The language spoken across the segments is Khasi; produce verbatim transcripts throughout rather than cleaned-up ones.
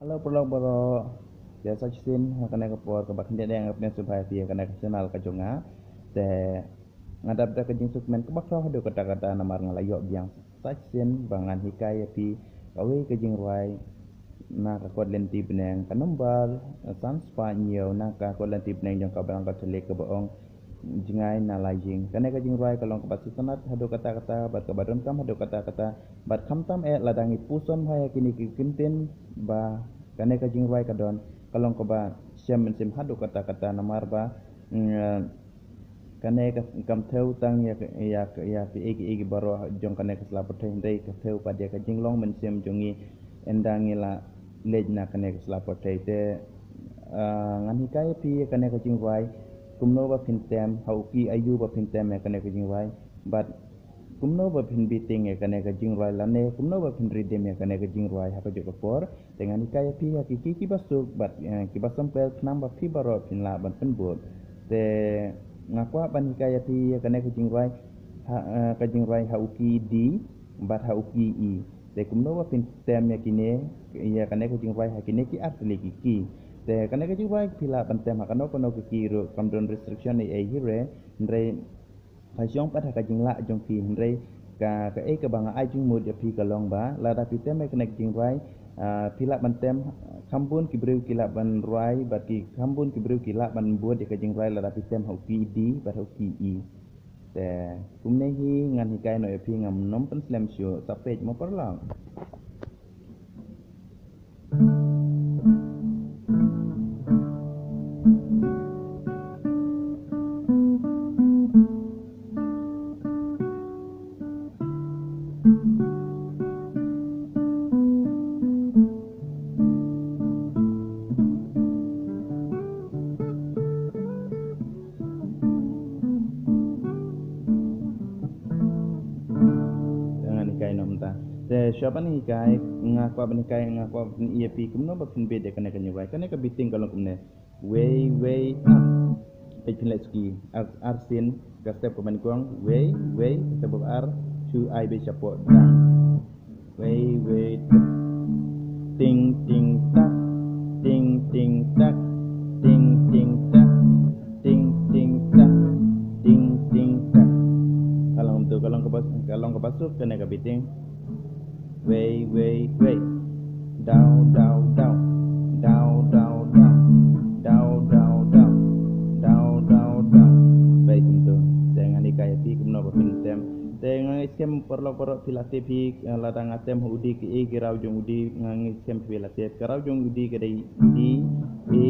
Hello, paralok baroh. Ïa sa shisien ha kane ka por kaba khyndiat nga pdiang sngewbha ïa phi ha kane ka channel ka jong nga. Te nga dap da ka jingsngewkmen kaba khraw haduh katta katta namar nga la ïoh biang sa shisien ba ngan hikai ïa phi kawei ka jingrwai na ka kot lynti bneng ka number san spah hynñiew na ka kot lynti bneng jong ka Balang Katholik kaba ong Jngai na la ïing. Kane ka jingrwai ka long kaba sngewtynnat haduh katta katta bad kaba donkam haduh katta katta. Bad khamtam eh lada ngi puson bha ïa kine ki kyntien ba kane ka jingrwai ka don, ka long kaba shem mynsiem haduh katta katta namar ba, mm, kane ka kam thew tang ïa, ïa, ïa kiei kiei baroh jong kane ka sla pyrthei, hynrei ka thew pat ïa ka jinglong mynsiem jong ngi ynda ngi la leit na kane ka sla pyrthei. Te, ah, ngan hikai ïa phi ïa kane ka jingrwai kumno ba phin tem, ha u key aiu ba phin tem ïa kane ka jingrwai, bad kumno ba phin beating ïa kane ka jingrwai lane kumno ba phin riddim ïa kane ka jingrwai ha kajuh ka por. Te ngan hikai ïa phi ha ki key kiba suk bad, eh, kiba sample khnang ba phi baroh phin lah ban pynbud. Te nga kwah ban hikai ïa phi ïa kane ka jingrwai ha, eh, ka jingrwai ha u key D bad ha u key E. Te kumno ba phin tem ïa kine, ïa kane ka jingrwai ha kine ki artylli ki key. Te kane ka jingrwai phi lah ban tem ha kano kano ka key ruh, kam don restriction ei ei hi re, hynrei ka shong pat ha ka jinglah jong phi, hynrei ka, kaei kaba nga ai jingmut ïa phi ka long ba lada phi tem ïa kane ka jingrwai, ah, phi lah ban tem, kham bun ki briew ki lah ban rwai bad ki kham bun ki briew ki lah ban bud ïa ka jingrwai lada phi tem ha u key D bad ha u key E. Te kumne hi ngan hikai noh ïa phi, ngam nym pynslem shuh, sa peit mo paralok. Te ngan hikai noh mynta. Te shuwa ban hikai, nga kwah ban hikai, nga kwah ban ïa phi kumno ba phin beat ïa kane ka jingrwai. Kane ka beating ka long kumne. Wei, wei, ah. Peit phin leh suki. Ar, ar sien, ka step kaba nyngkong. Wei, wei, ka step kaba ar. Shu ai beit shapoh dang. Wei, wei, tep. Ting, ting, tak. Ting, ting, tak. Ting, ting, tak. Ting, ting, tak. Ting, ting, tak. Ka long tu, ka long kaba, ka long kaba suk kane ka beating. Wei, wei, wei. Daw, daw, daw. Daw, daw, daw. Daw, daw, daw. Daw, daw, daw. Beit kumtu. Te ngan hikai ïa phi kumno ba phin tem. Te nga ngeit skhem paralok baroh phi la tip hi, eh, lada nga tem ha u D, kiei ki raw jong u D, nga ngeit skhem phi la tip. Ka raw jong u D ka dei D, A,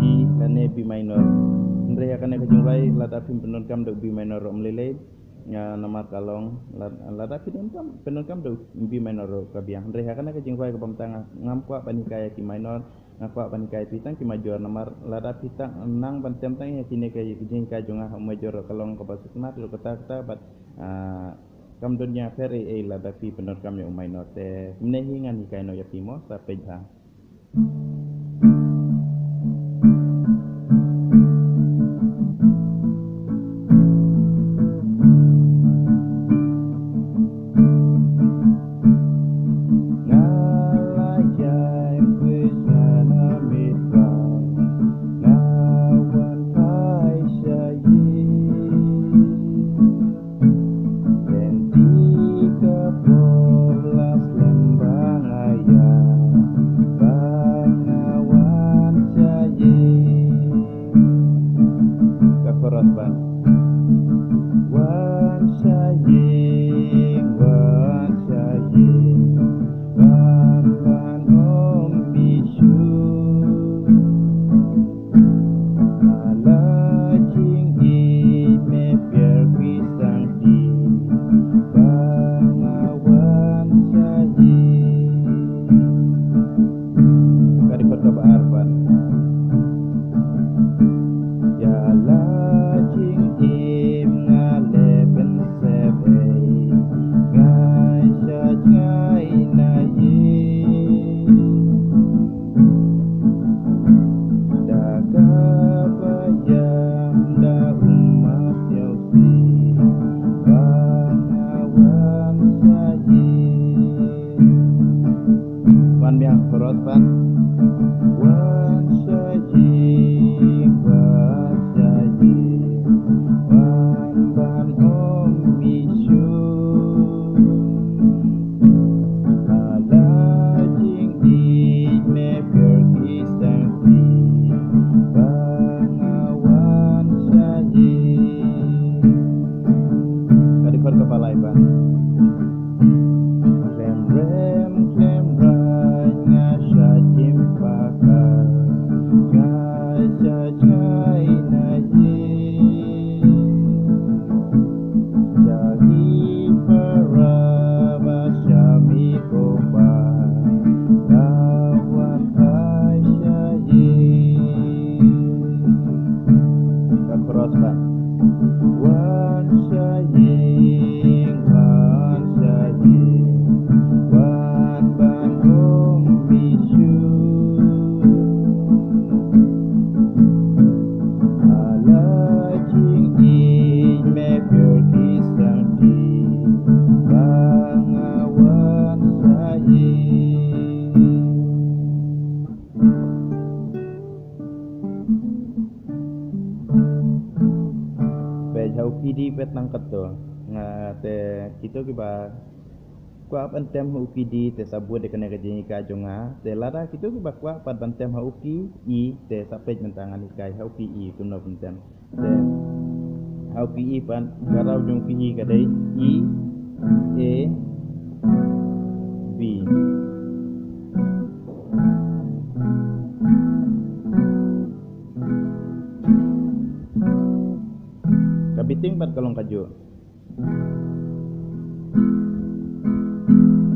G lane B minor. Hynrei ha kane ka jingrwai lada phim pyndonkam da u B minor ruh ym lei lei. Nga namar ka long lad-, lada phi donkam, pyndonkam da u B minor ruh ka biang. Hynrei ha kane ka jingrwai kaba mynta nga, ngam kwah ban hikai ïa ki minor. Nga kwah ban hikai phi tang ki major namar lada phi tang nang ban tem tang ïa kine ki jinghikai jong nga ha u major ruh ka long kaba sngewtynnat ruh katta katta bad, ah, kam don ïa pher ei ei lada phi pyndonkam ïa u minor. Te kumne hi ngan hikai noh ïa phi mo, sa peit bha. Wan sha ïing, wan sha ïing, wan ban ym mih. Ha la jingïeit me pher ki sangti, ba nga wan sha ïing. Ka dei kaba lai pat. Khlem rem khlem raiñ nga shait im pakar, nga shait jngai na ïing. Sha ki para bad sha mi ko pa, nga wan phai sha ïing. Ka chorus pat. Wan sha ïing, wan sha ïing, wan ban ym mih shuh. Ha la jingïeit me pher ki sangti, ba nga wan sha ïing. Peit ha u key D pat nang katto. Nga te kito kiba kwah ban tem ha u key D te sa bud ïa kane ka jinghikai jong nga. Te lada kito kiba kwah pat ban tem ha u key E te sa peit mynta ngan hikai ha u key E kumno ban tem. Te ha u key E pat ka raw jong u key E ka dei E, A, B. Ka beating pat ka long kajuh.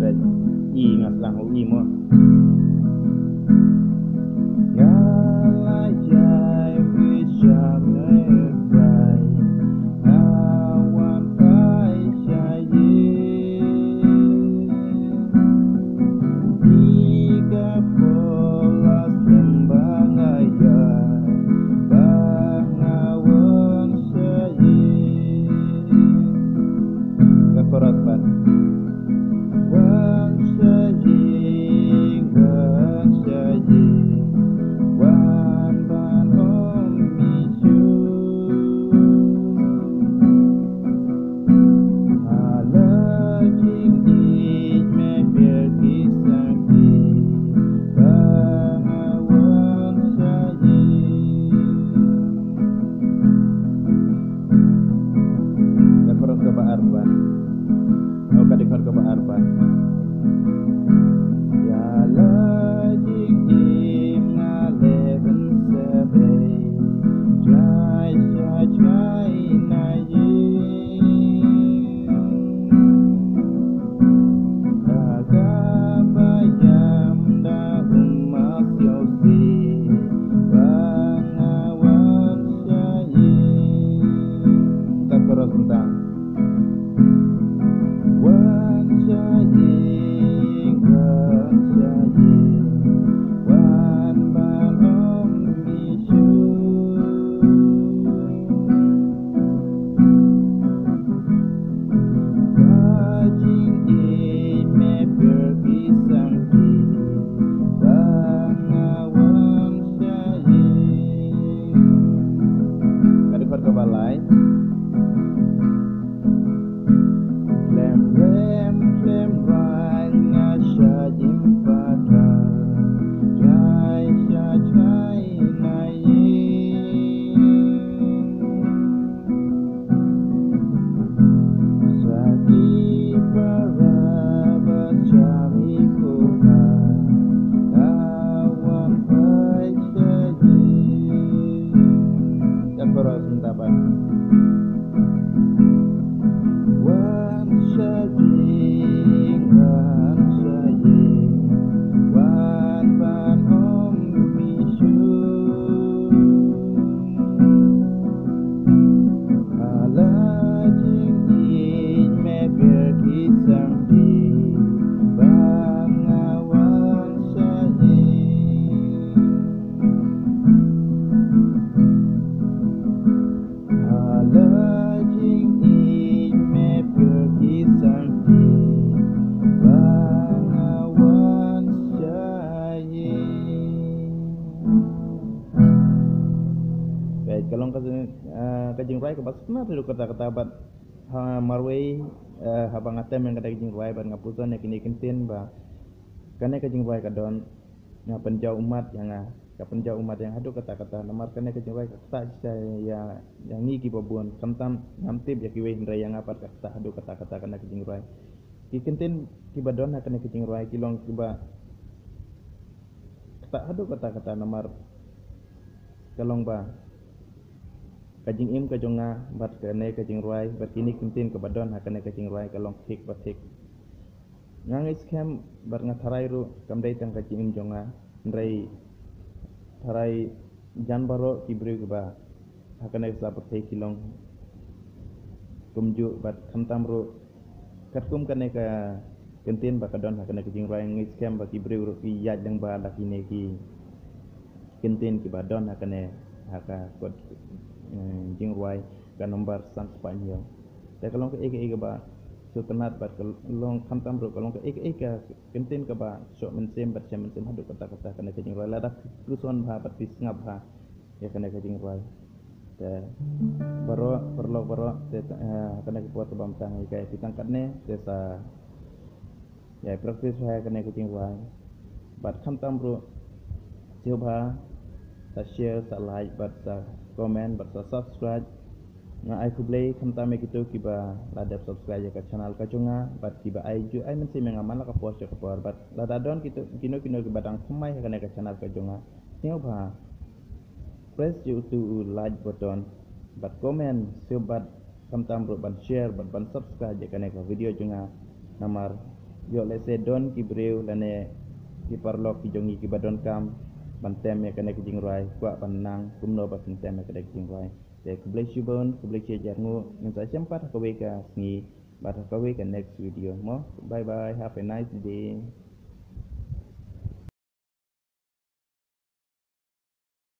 Peit, E nga sdang ha u E mo. Nga la ïai wis sha me Trai, nga wan phai sha ïing. Ïa ka pholas lem ba nga ïa, ba nga wan sha ïing. Ka chorus pat. Wan sha ïing, wan sha ïing, wan ban ym mih shuh. Ha la jingïeit me pher ki sangti, ba nga wan sha ïing. Ka chorus kaba ar pat. Oh, ka dei chorus kaba ar pat. Ïa la jingim nga leh ban sa bei, jngai sa jngai na ïing. Ka kaba ïam da u masiaw si, ba nga wan sha ïing. Ka chorus mynta. Wan sha ïing. kaba sngewtynnat haduh katta katta bad ha marwei, eh, haba nga tem ïa kane ka jingrwai bad nga pyrkhat ïa kine ki kyntien ba kane ka jingrwai ka don, nga pynjaw ummat ïa nga, ka pynjaw ummat ïa nga haduh katta katta namar kane ka jingrwai ka ktah shisha ïa, ïa ngi kiba bun, khamtam ngam tip ïa kiwei hynrei ïa nga pat ka ktah haduh katta katta kane ka jingrwai. Ki kyntien kiba don ha kane ka jingrwai ki long kiba ktah haduh katta katta namar ka long ba ka jingim ka jong nga bad kane ka jingrwai bad kine ki kyntien kaba don ha kane ka jingrwai ka long thik ba thik. Nga ngeit skhem bad nga tharai ruh kam dei tang ka jingim jong nga, hynrei tharai jan baroh ki briew kiba ha kane ka pyrthei ki long kumjuh bad khamtam ruh katkum kane ka kyntien ba ka don ha kane ka jingrwai, nga ngeit skhem ba ki briew ruh ki ïaid lyngba da kine ki kyntien kiba don ha kane, ha ka kot, eh, jingrwai ka nombar san spah hynñiew. Te ka long kaei kaei kaba sngewtynnat bad ka long khamtam ruh ka long kaei kaei ka kyntien kaba shoh mynsiem bad shem mynsiem haduh katta katta kane ka jingrwai lada phi puson bha bad phi sngap bha ïa kane ka jingrwai. Te baroh, paralok baroh, te, eh, kane ka por kaba mynta nga ïa ka ïa phi tang katne, te sa ïa practice bha ïa kane ka jingrwai. Bad khamtam ruh sngewbha sa share, sa like bad sa comment bad sa subscribe. Nga ai khublei khamtam ïa kito kiba la dep subscribe ïa ka channel ka jong nga bad kiba ai ju ai mynsiem ïa nga man la ka por sha ka por bad lada don kito kino kino kiba dang thymmai ha kane ka channel ka jong nga, sngewbha press ïa utu u like button bad comment sngewbha bad khamtam ruh ban share bad ban subscribe ïa kane ka video jong nga. Namar ïoh lehse don ki briew lane ki paralok ki jong ngi kiba donkam ban tem ïa kane ka jingrwai, kwah ban nang kumno ba kin tem ïa kane ka jingrwai. Te khublei shibun, khublei shihajar nguh, ngin sa ïashem pat ha kawei ka sngi bad ha kawei ka next video mo. Bye bye, have a nice day.